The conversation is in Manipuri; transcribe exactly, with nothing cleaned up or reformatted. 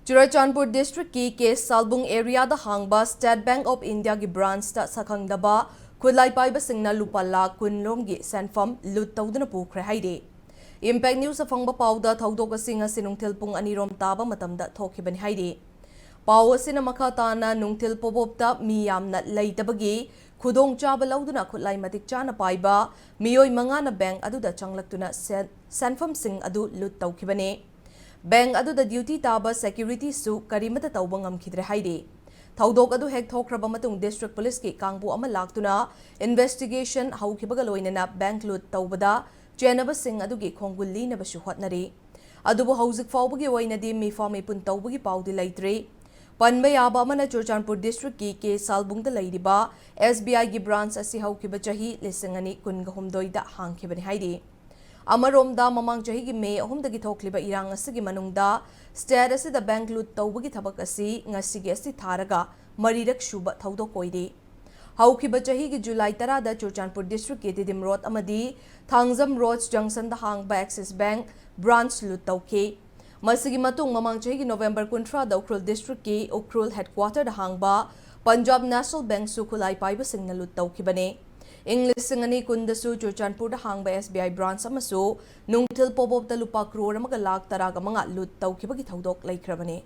ꯆꯨꯔꯆꯥꯟꯄꯨꯔ ꯗꯤꯁꯇ꯭ꯔꯤꯛꯀꯤ ꯀꯦ ꯁꯥꯜꯕꯨꯡ ꯑꯦꯔꯤꯌꯥꯗ ꯍꯥꯡꯕ ꯁ꯭ꯇꯦꯠ ꯕꯦꯡꯛ ꯑꯣꯐ ꯏꯟꯗꯤꯌꯥꯒꯤ ꯕ꯭ꯔꯥꯟꯆꯇ ꯁꯛꯈꯪꯗꯕ ꯈꯨꯠꯂꯥꯏ ꯄꯥꯏꯕꯁꯤꯡꯅ ꯂꯨꯄꯥ ꯂꯥꯈ ꯀꯨꯟ ꯔꯣꯝꯒꯤ ꯁꯦꯟꯐꯝ ꯂꯨꯠ ꯇꯧꯗꯨꯅ ꯄꯨꯈ꯭ꯔꯦ ꯍꯥꯏꯔꯤ꯫ ꯏꯝꯄꯦꯛ ꯅ꯭ꯌꯨꯁꯇ ꯐꯪꯕ ꯄꯥꯎꯗ ꯊꯧꯗꯣꯛ ꯑꯁꯤ ꯉꯁꯤ ꯅꯨꯡꯊꯤꯜ ꯄꯨꯡ ꯑꯅꯤ ꯔꯣꯝ ꯇꯥꯕ ꯃꯇꯝꯗ ꯊꯣꯛꯈꯤꯕꯅꯤ ꯍꯥꯏꯔꯤ꯫ ꯄꯥꯎ ꯑꯁꯤꯅ ꯃꯈꯥ ꯇꯥꯅ ꯅꯨꯡꯊꯤꯜ ꯄꯣꯕꯣꯞꯇ ꯃꯤ ꯌꯥꯝꯅ ꯂꯩꯇꯕꯒꯤ ꯈꯨꯗꯣꯡꯆꯥꯕ ꯂꯧꯗꯨꯅ ꯈꯨꯠꯂꯥꯏ ꯃꯇꯤꯛ ꯆꯥꯅ ꯄꯥꯏꯕ ꯃꯤꯑꯣꯏ ꯃꯉꯥꯅ ꯕꯦꯡꯛ ꯑꯗꯨꯗ ꯆꯪꯂꯛꯇꯨꯅ ꯁꯦꯟ-, ꯁꯦꯟꯐꯝꯁꯤꯡ ꯑꯗꯨ ꯂꯨꯠ ꯇꯧꯈꯤꯕꯅꯤ꯫ ꯕꯦꯡꯛ ꯑꯗꯨꯗ ꯗ꯭ꯌꯨꯇꯤ ꯇꯥꯕ ꯁꯦꯀ꯭ꯌꯨꯔꯤꯇꯤꯁꯨ ꯀꯔꯤꯃꯠꯇ ꯇꯧꯕ ꯉꯝꯈꯤꯗ꯭ꯔꯦ ꯍꯥꯏꯔꯤ꯫ ꯊꯧꯗꯣꯛ ꯑꯗꯨ ꯍꯦꯛ ꯊꯣꯛꯈ꯭ꯔꯕ ꯃꯇꯨꯡ ꯗꯤꯁꯇ꯭ꯔꯤꯛ ꯄꯨꯂꯤꯁꯀꯤ ꯀꯥꯡꯕꯨ ꯑꯃ ꯂꯥꯛꯇꯨꯅ ꯏꯟꯚꯦꯁꯇꯤꯒꯦꯁꯟ ꯍꯧꯈꯤꯕꯒ ꯂꯣꯏꯅꯅ ꯕꯦꯡꯛ ꯂꯨꯠ ꯇꯧꯕꯗ ꯆꯦꯟꯅꯕꯁꯤꯡ ꯑꯗꯨꯒꯤ ꯈꯣꯡꯒꯨꯜ ꯂꯤꯅꯕꯁꯨ ꯍꯣꯠꯅꯔꯤ꯫ ꯑꯗꯨꯕꯨ ꯍꯧꯖꯤꯛ ꯐꯥꯎꯕꯒꯤ ꯑꯣꯏꯅꯗꯤ ꯃꯤꯐꯥ ꯃꯤꯄꯨꯟ ꯇꯧꯕꯒꯤ ꯄꯥꯎꯗꯤ ꯂꯩꯇ꯭ꯔꯤ꯫ ꯄꯟꯕ ꯌꯥꯕ ꯑꯃꯅ, ꯆꯨꯔꯆꯥꯟꯄꯨꯔ ꯗꯤꯁꯇ꯭ꯔꯤꯛꯀꯤ ꯀꯦ ꯁꯥꯜꯕꯨꯡꯗ ꯂꯩꯔꯤꯕ ꯑꯦꯁ ꯕꯤ ꯑꯥꯏꯒꯤ ꯕ꯭ꯔꯥꯟꯆ ꯑꯁꯤ ꯍꯧꯈꯤꯕ ꯆꯍꯤ ꯂꯤꯁꯤꯡ ꯑꯅꯤ ꯀꯨꯟꯒ ꯍꯨꯝꯗꯣꯏꯗ ꯍꯥꯡꯈꯤꯕꯅꯤ ꯍꯥꯏꯔꯤ꯫ ꯑꯃꯔꯣꯝꯗ, ꯃꯃꯥꯡ ꯆꯍꯤꯒꯤ ꯃꯦ ꯑꯍꯨꯝꯗꯒꯤ ꯊꯣꯛꯂꯤꯕ ꯏꯔꯥꯡ ꯑꯁꯤꯒꯤ ꯃꯅꯨꯡꯗ ꯁ꯭ꯇꯦꯠ ꯑꯁꯤꯗ ꯕꯦꯡꯛ ꯂꯨꯠ ꯇꯧꯕꯒꯤ ꯊꯕꯛ ꯑꯁꯤ ꯉꯁꯤꯒꯤ ꯑꯁꯤ ꯊꯥꯔꯒ ꯃꯔꯤꯔꯛ ꯁꯨꯕ ꯊꯧꯗꯣꯛ ꯑꯣꯏꯔꯤ꯫ ꯍꯧꯈꯤꯕ ꯆꯍꯤꯒꯤ ꯖꯨꯂꯥꯏ ꯇꯔꯥꯗ ꯆꯨꯔꯆꯥꯟꯄꯨꯔ ꯗꯤꯁꯇ꯭ꯔꯤꯛꯀꯤ ꯇꯤꯗꯤꯝ ꯔꯣꯗ ꯑꯃꯗꯤ ꯊꯥꯡꯖꯝ ꯔꯣꯗ ꯖꯪꯁꯟꯗ ꯍꯥꯡꯕ ꯑꯦꯛꯁꯤꯁ ꯕꯦꯡꯛ ꯕ꯭ꯔꯥꯟꯆ ꯂꯨꯠ ꯇꯧꯈꯤ꯫ ꯃꯁꯤꯒꯤ ꯃꯇꯨꯡ ꯃꯃꯥꯡ ꯆꯍꯤꯒꯤ ꯅꯣꯕꯦꯝꯕꯔ ꯀꯨꯟꯊ꯭ꯔꯥꯗ ꯎꯈ꯭ꯔꯨꯜ ꯗꯤꯁꯇ꯭ꯔꯤꯛꯀꯤ ꯎꯈ꯭ꯔꯨꯜ ꯍꯦꯗꯀ꯭ꯋꯥꯇꯔꯗ ꯍꯥꯡꯕ ꯄꯟꯖꯥꯕ ꯅꯦꯁꯅꯦꯜ ꯕꯦꯡꯛꯁꯨ ꯈꯨꯠꯂꯥꯏ ꯄꯥꯏꯕꯁꯤꯡꯅ ꯂꯨꯠ ꯇꯧꯈꯤꯕꯅꯤ꯫ ꯏꯪ ꯂꯤꯁꯤꯡ ꯑꯅꯤ ꯀꯨꯟꯗꯁꯨ ꯆꯨꯔꯆꯥꯟꯄꯨꯔꯗ ꯍꯥꯡꯕ ꯑꯦꯁ ꯕꯤ ꯑꯥꯏ ꯕ꯭ꯔꯥꯟꯆ ꯑꯃꯁꯨ ꯅꯨꯡꯊꯤꯜ ꯄꯣꯕꯣꯞꯇ ꯂꯨꯄꯥ ꯀ꯭ꯔꯣꯔ ꯑꯃꯒ ꯂꯥꯈ ꯇꯔꯥꯒ ꯃꯉꯥ ꯂꯨꯠ ꯇꯧꯈꯤꯕꯒꯤ ꯊꯧꯗꯣꯛ ꯂꯩꯈ꯭ꯔꯕꯅꯤ꯫